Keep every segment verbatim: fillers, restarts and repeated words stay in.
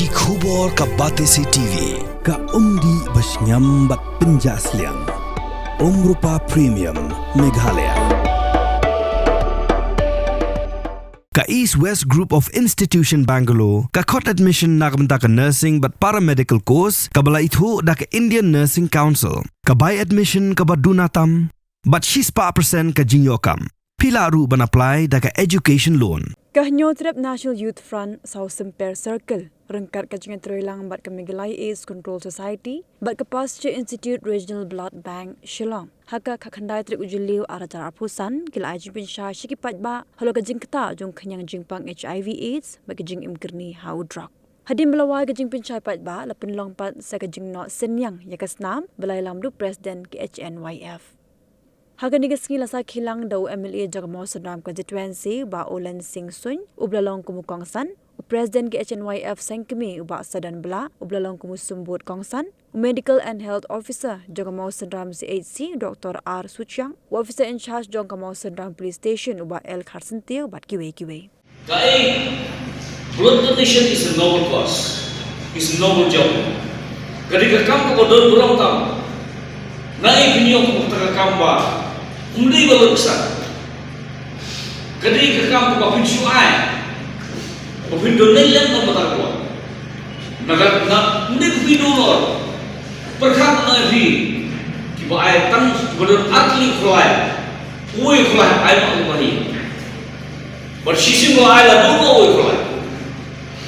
Ki khubor ka Batesi T V, ka umdih ba shngiam bad pynjah sliang. Umrupa Premium, Meghalaya. Ka East West Group of Institution Bangalore, ka khot admission na ka bynta ka nursing bad paramedical course, kaba la ithuh da ka Indian Nursing Council, ka bai admission kaba duna tam, bad shispah percent ka jingïoh kam. Phi lah ruh ban apply da ka education loan. Ka Hynñiewtrep National Youth Front, South Symper Circle, ryngkat ka jingïatreilang bad ka Meghalaya AIDS Control Society bad ka Pasteur Institute Regional Blood Bank, Shillong, ha ka khatkhyndai tarik u Jylliew arhajar arphew san, ki la ai jingpynshai sha ki paidbah halor ka jingktah jong ka khñiang jingpang HIV AIDS bad ka jingim kyrni ha u drok. Hadien ba la wai ka jingpynshai paidbah, la pynlong pat sa ka jingnoh synñiang ïa ka snam, ba la ïalam da u President ka H N Y F. Ha kane ka sngi la sakhi lang da u M L A jong ka Mawsynram Constituency, Bah Olen Singh Suin, uba la long kum u kongsan, u President ka H N Y F sengkmie, u Bah Sadon Blah, uba la long kum u symbud kongsan, u Medical and Health Officer jong ka Mawsynram C H C, Doctor R Suchiang, u Officer in Charge jong ka Mawsynram Police Station, u Bah L Kharsyntiew, bad kiwei kiwei. Kaei, blood donation is a noble cause, is a noble job. Ka dei ka kam kaba don burom tam. Nga ai pynïoh kum kata ka kam ba ym dei ba lut san. Ka dei ka kam kaba phin shu ai, ba phin donate lem na ka bynta ka. Na ka, na, ym dei ba phin donor. Pyrkhat na phi, kiba ai tang, kiba don ar tylli u khlaiñ, uwei u khlaiñ ai noh uba hi. Bad shisien ba ai la duna uwei u khlaiñ.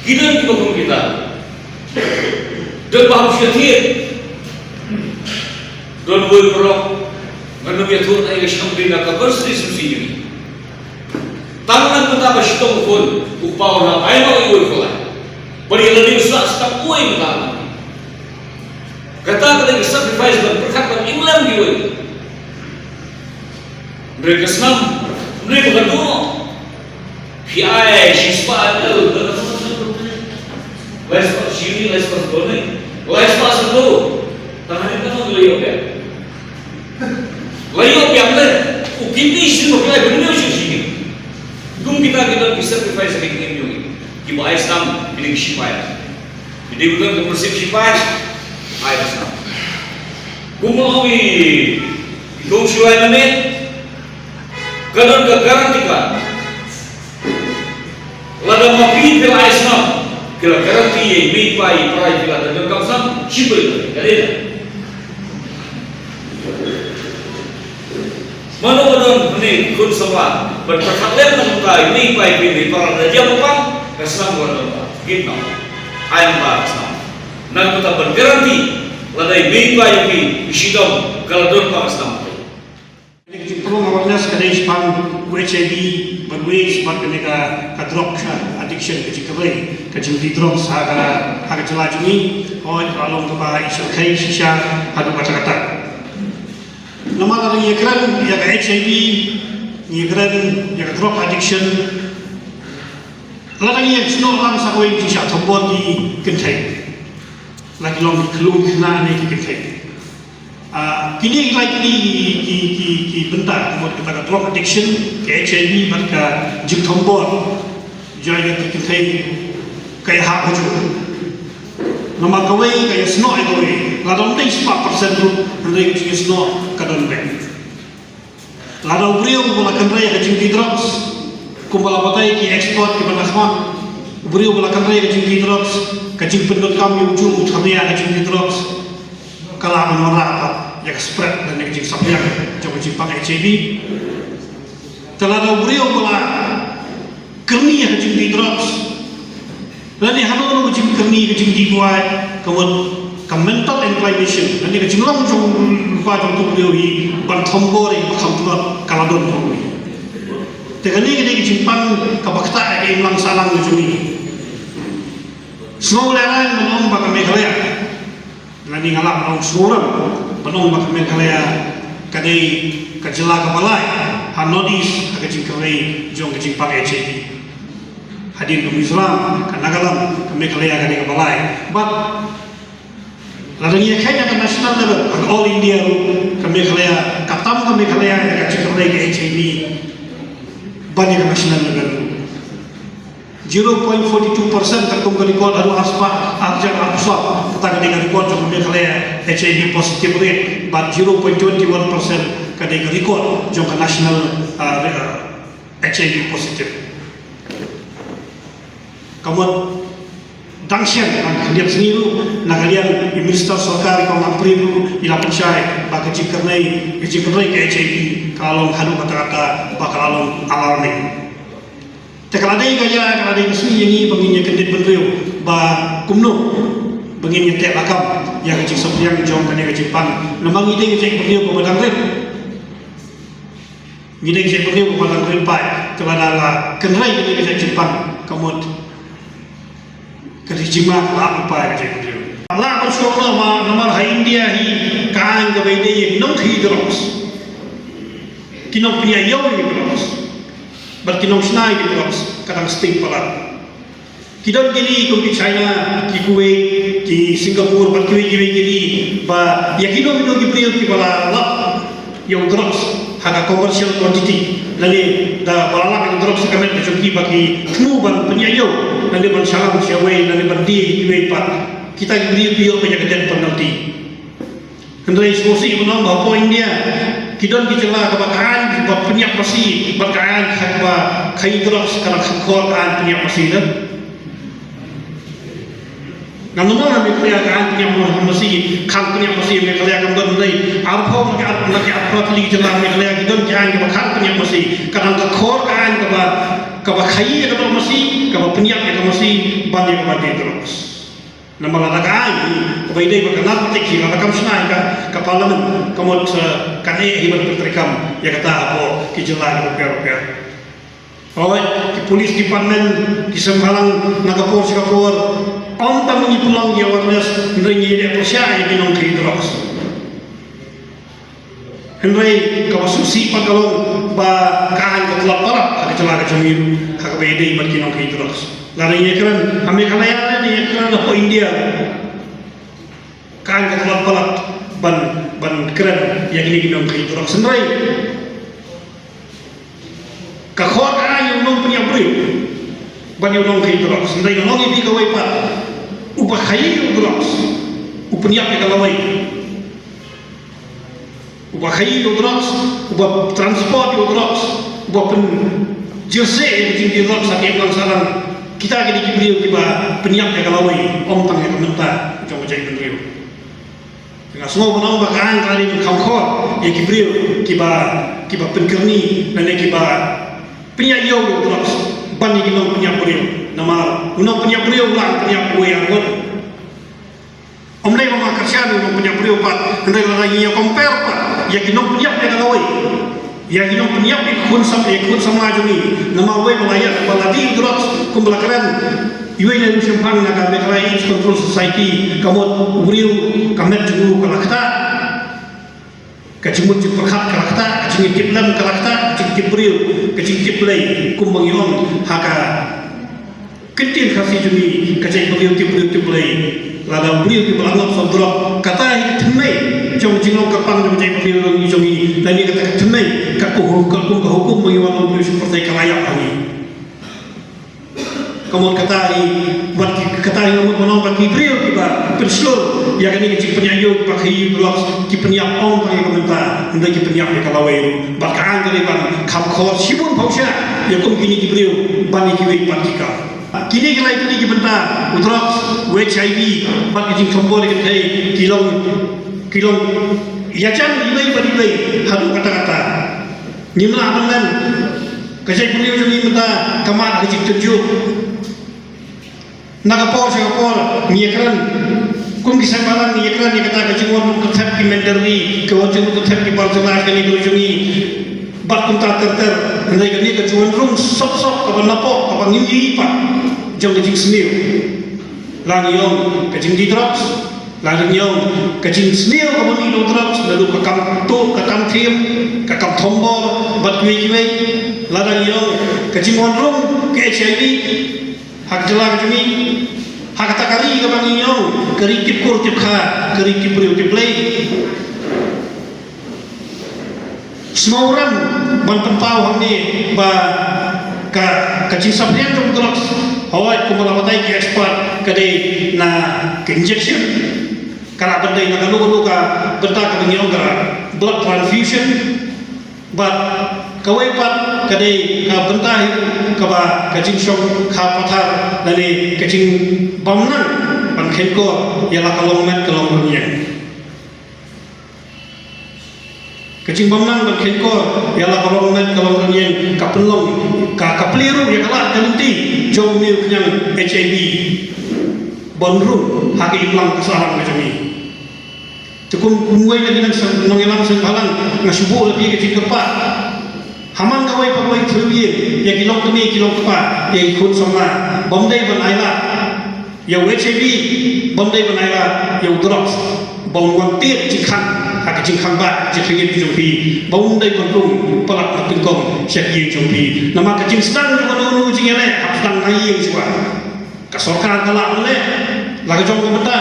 Ki don kiba kum kita. Don ba hap shu thied. Don uwei u paralok. Ngan ym ïathuh na ïa ka shang dei na ka bursary shisien. Tang na ka bynta ba shitom u khun, u kpa u la ai noh uwei u khlaiñ. Bad ïa lade u sah sdang uwei u khlaiñ. Kata ka dei ka sacrifice ban pyrkhat ban im lem kiwei. Hynrei ka snam, hynrei ba ka duna. Phi ai shispah ml, lai spah shi, lai spah sawdong, lai spah sawdong. Tang hangne ka duna la ïoh biang. La ïoh biang le, u kidney shisien ba phi ai ban ïoh shisien. Kum kita ki don ki sacrifice ki kynnoh ïoh. Kiba ai snam, ki dei ki sipai. Ki dei ki don ka mynsiem sipai. Ai ka snam. Kumno i, i kong shuwa ïa lade. Ka don ka guarantee card. Lada ma phi phi la ai snam, ki la guarantee ïa i mei i pa i para i phi lada don kam snam, shiphew ka dei. Mano ba don hangne khun samla, ban pyrkhat lem na ka bynta i mei i pa i phi i para lada jia ba pang, ka snam ka la don ka. Git no. Ai namba ka snam. Na ka bynta ban guarantee, lada i mei i pa i phi i shitom, ka la don ka snam. Ka jingpynlong awareness ka dei shaphang u H I V bad u AIDS bad kane ka, ka drug addiction, ka jingkyrlei ka jingdih drugs ha ka, ha ka jylla jong ngi. Hooid, ka long kaba i shyrkhei shisha haduh katta katta. Namar lada ngi ïakren ïa ka H I V, ngi ïakren ïa ka drug addiction, lada ngi ïasnoh lang sa kawei ka jingshah thombor ki kynthei, la ki long ki khyllung khynnah ne ki kynthei. Ah, kine ki lai kine ki, ki, ki, ki bynta, ka mut kata ka drug addiction, ka H I V bad ka jingthombor jong ki kynthei ka ïahap hajuh. Namar kawei ka ïasnoh ïa kawei, lada ym dei spah percent ruh, hynrei ka jingïasnoh ka don beit. Lada u briew ba la kynrei ka jingdih drugs, kumba la batai ki expert kiba na khmat, u briew ba la kynrei ka jingdih drugs, ka jingpyndonkam ïa u juh u thania ka jingdih drugs, ka lah ban wanrah pat ïa ka spread lane ka jingsakhiang jong ka jingpang H I V. Te lada u briew ba la kyrni ha ka jingdih drugs, lane hano hano ka jingkyrni, ka jingdih kwai, ka mut ka mental inclination, lane ka jinglong jong u lypa jong uto u briew hi ban thombor ïa kiba kham tlot, ka la don ha u. Te kane ka dei ka jingpang kaba ktah ïa ka imlang sahlang jong ngi. Sngewlehraiñ ban ong ba ka Meghalaya, lane nga lah ban ong sngewrem ban ong ba ka Meghalaya ka dei ka jylla kaba lai ha North East ha ka jingkyrlei jong ka jingpang H I V. Hadien ka Mizoram, ka Nagaland, ka Meghalaya ka dei kaba lai. Bad lada ngi ïakheiñ ha ka national level, ha ka all India ruh, ka Meghalaya, ka tam ka Meghalaya ïa ka jingkyrlei ka H I V ban ïa ka national level ruh. Zero point forty two percent katkum ka record haduh arspah arhajar arphew saw. Kata ka dei ka record jong ka Meghalaya H I V positive rate, bad zero point twenty one percent ka dei ka record jong ka national, ah, re-, ah, H I V positive. Ka mut dang shen, dang khyndiat sngi ruh, na ka liang i Minister Sorkar i Kong Ampareen ruh i la pynshai ba ka jingkyrnai, ka jingkyrnai ka H I V ka la long haduh katta katta ba ka la long alarming. Te ka la dei ka ïa, ka la dei ka sngi ïa ngi ba ngin ïa kyndit bynriew ba kumno ba ngin ïa teh lakam ïa ka jingsaphriang jong kane ka jingpang. Namar ngi dei ka jaitbynriew kaba dang rit. Ngi dei ka jaitbynriew kaba dang rit paid, te lada la kynrei kane ka jait jingpang, ka mut ka dei jingma ka la ap paid ka jaitbynriew. La ban sngewthuh ba namar ha India hi ka aiñ kaba ïadei ïa ki nongkhaïi drugs, ki nongpynïaid ïew ïa ki drugs bad ki nongshna ïa ki drugs ka dang sting palat. Ki don ki ri kum ki China, ki Kuwait, ki Singapore bad kiwei kiwei ki ri ba ïa kino kino ki briew kiba la lap ïa u drugs ha ka commercial quantity, lane da ba la lap ïa u drugs ha ka met ka jong ki ba ki thmu ban pynïaid ïew, lane ban shalan sha wei, lane ban die ïa kiwei pat, kita ki briew ki ïoh ïa ka death penalty. Hynrei sngewsih ban ong ba hapoh India ki don ki jylla kaba ka aiñ ba pynïap masi bad ka aiñ kaba khaïi drugs ka dang kham khor ka aiñ pynïap masi, da. Nga ong mo ha Meghalaya ka aiñ pynïap masi, kham pynïap masi ha Meghalaya kam don, hynrei arphew na ki ar, na ki arphew tylli ki jylla ha Meghalaya ki don ki aiñ kaba kham pynïap masi, ka dang ka khor ka aiñ kaba, kaba khaïi ïa ka drug masi, kaba pynïap ïa ka masi ban ïa kaba die drugs. Namar lada ka aiñ kaba ïadei bad ka narcotic hi lada kam shna ha ka, ka Parliament, ka mut, eh, kan eh hi ban pyntreikam ïa kata hapoh ki jylla kiba pher bapher. Hooid, ki police department ki sngewbha lang na ka por sha ka por, ym tang ba ngi pynlong ïa awareness, hynrei ngi ïaleh pyrshah ïa ki nongkhaïi drugs. Hynrei kaba sngewsih pat ka long ba ka aiñ ka tlot palat ha ka jylla ka jong ngi ruh ha kaba ïadei bad ki nongkhaïi drugs. Lada ngi ïakren ha Meghalaya lane ngi ïakren hapoh India, ka aiñ ka tlot palat ban, ban kren ïa kine ki nongkhaïi drugs. Hynrei ka khot ka aiñ ïa u nongpynïap briew bad ïa u nongkhaïi drugs. Hynrei nga ong ïa phi kawei pat, uba khaïi ïa u drugs u pynïap ïa ka lawei. Uba khaïi ïa u drugs, uba transport ïa u drugs, uba pynjyrsieh ïa ka jingdie drugs ha ki imlang sahlang, kita ki dei ki briew kiba pynïap ïa ka lawei, ym tang ïa ka bynta jong ka jaitbynriew. Nga sngew ban ong ba ka aiñ ka la dei ban kham khor ïa ki briew kiba, kiba pynkyrni lane kiba pynïaid ïew ïa u drugs ban ïa ki nongpynïap briew. Namar u nongpynïap briew u lah ban pynïap uwei ar ngut. Ym dei ba nga kyrshan ïa u nongpynïap briew pat, hynrei lada ngi ïa compare pat ïa ki nongpynïap ïa ka lawei, ïa ki nongpynïap ïa ki khun sam, ïa ki khun samla jong ngi. Namar uwei ba la ïa, ba la die drugs, kum ba la kren iwei na i nongshemphang na ka Meghalaya AIDS Control Society, ka mut u briew ka met jong u ka la ktah, ka jingmut jingpyrkhat ka la ktah, ka jingïatiplem ka la ktah, ka jingtip briew, ka jingtip Blei, kum ba ngi ong ha ka kyntien Khasi jong ngi, ka jaitbynriew tip briew tip Blei. Lada u briew kiba la ngop sha u drok, kata hi ka thymmei jong ka jinglong kyrpang jong ka jaitbynriew jong ngi, lane kata ka thymmei, ka kum, ka kum, ka hukum ba ngi wan long briew sha pyrthei ka la ïap ha ngi. Ka mut kata hi, wat ki, kata hi ka mut ban ong ba ki briew kiba pynshlur ïa kane ka jingpynïaid ïew, kiba khaïi drugs, ki pynïap ym tang ïa ka bynta, hynrei ki pynïap ïa ka lawei ruh. Bad ka aiñ ka dei ban kham khor shibun pawsha ïa kum kine ki briew ban ïa kiwei pat ki kam. Kine ki lai tylli ki bynta, u drugs, u H I V bad ka jingthombor ïa ka kynthei, ki long, ki long ïajan iwei bad iwei haduh katta katta. Ngim lah ban len. Ka jaitbynriew jong ngi mynta ka mad ha ka jingtynjuh. Na ka por sha ka por ngi ïakren, kum ki sengbalang ngi ïakren ïa kata ka jingwan rung kyrthep ki Mandarri, ka wan jingwan rung kyrthep ki bar jylla ha kane ka ri jong ngi. Bad kumta ter ter, hynrei kane ka jingwan rung sop sop kaba napoh kaba ngim ïohi pat jong ka jingsniew. La ngi ong ka jingdie drugs, la ngi ong ka jingsniew kaba mih na u drugs, naduh ka kam tuh, ka kam thiem, ka kam thombor bad kiwei kiwei. Lada ngi ong ka jingwan rung ka H I V ha ka jylla ka jong ngi, ha kata ka ri kaba ngi ong ka ri tip kur tip kha, ka ri tip briew tip Blei. Sngewrem ban pynpaw hangne ba ka, ka jingsaphriang jong u drugs Hooid, kumba la batai ki expert, ka dei na ka injection. Ka la ban dei na kano kano ka bynta kaba ngi ong ka blood transfusion. Bad kawei pat ka dei ka bynta hi kaba ka jingshong kha pathar lane ka jingbymnang ban kheiñkor ïa la ka longmet ka longrynïeng. Ka jingbymnang ban kheiñkor ïa la ka longmet ka longrynïeng ka pynlong ka, ka plie ruh ïa ka lad ka lynti jong une u khñiang HIV ban rung ha ka imlang ka sahlang ka jong ngi. Te kum, kumwei na ki nongïalam seng bhalang, nga shu buh ïa phi ka jingkyrpad. Ha man kawei pa kawei, thriew ïing, ïa ki longkmie ki longkpa, ïa ki khun samla, bym dei ban ailad ïa u HIV, bym dei ban ailad ïa u drugs, ba un wan tied jingkhang ha ka jingkhang bah jingkhang ïing jong phi, bym dei ban rung palat na tyngkong sha ki ïing jong phi. Namar ka jingsdang jong uno uno u jingïaleh hap sdang na ïing shuwa. Ka sorkar ka lah ban leh la ka jong ka bynta.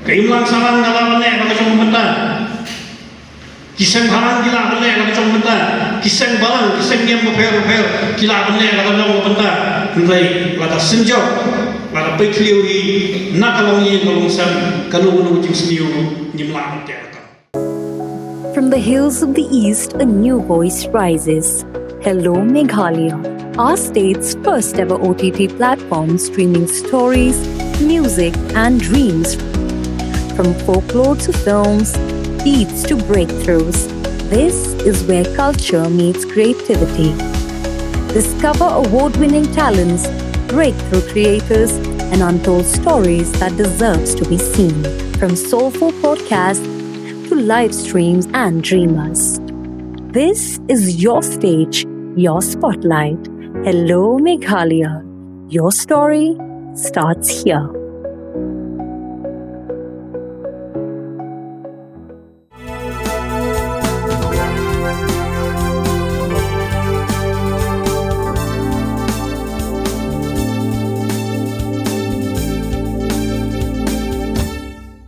Ka imlang sahlang ka lah ban leh la ka jong ka bynta. Ki seng bhalang ki lah ban leh la ka jong ka bynta. Ki seng balang, ki seng niam bapher bapher ki lah ban leh la ka jong ka bynta. Hynrei lada synjor, lada peit thliew hi na ka longïing ka longsem, kano kano ka jingsniew ngim lah ban teh. From the hills of the East, a new voice rises. Hello Meghalaya, our state's first ever O T T platform, streaming stories, music, and dreams. From folklore to films, beats to breakthroughs, this is where culture meets creativity. Discover award winning talents, breakthrough creators, and untold stories that deserves to be seen. From soulful podcasts to live streams and dreamers. This is your stage, your spotlight. Hello Meghalaya. Your story starts here.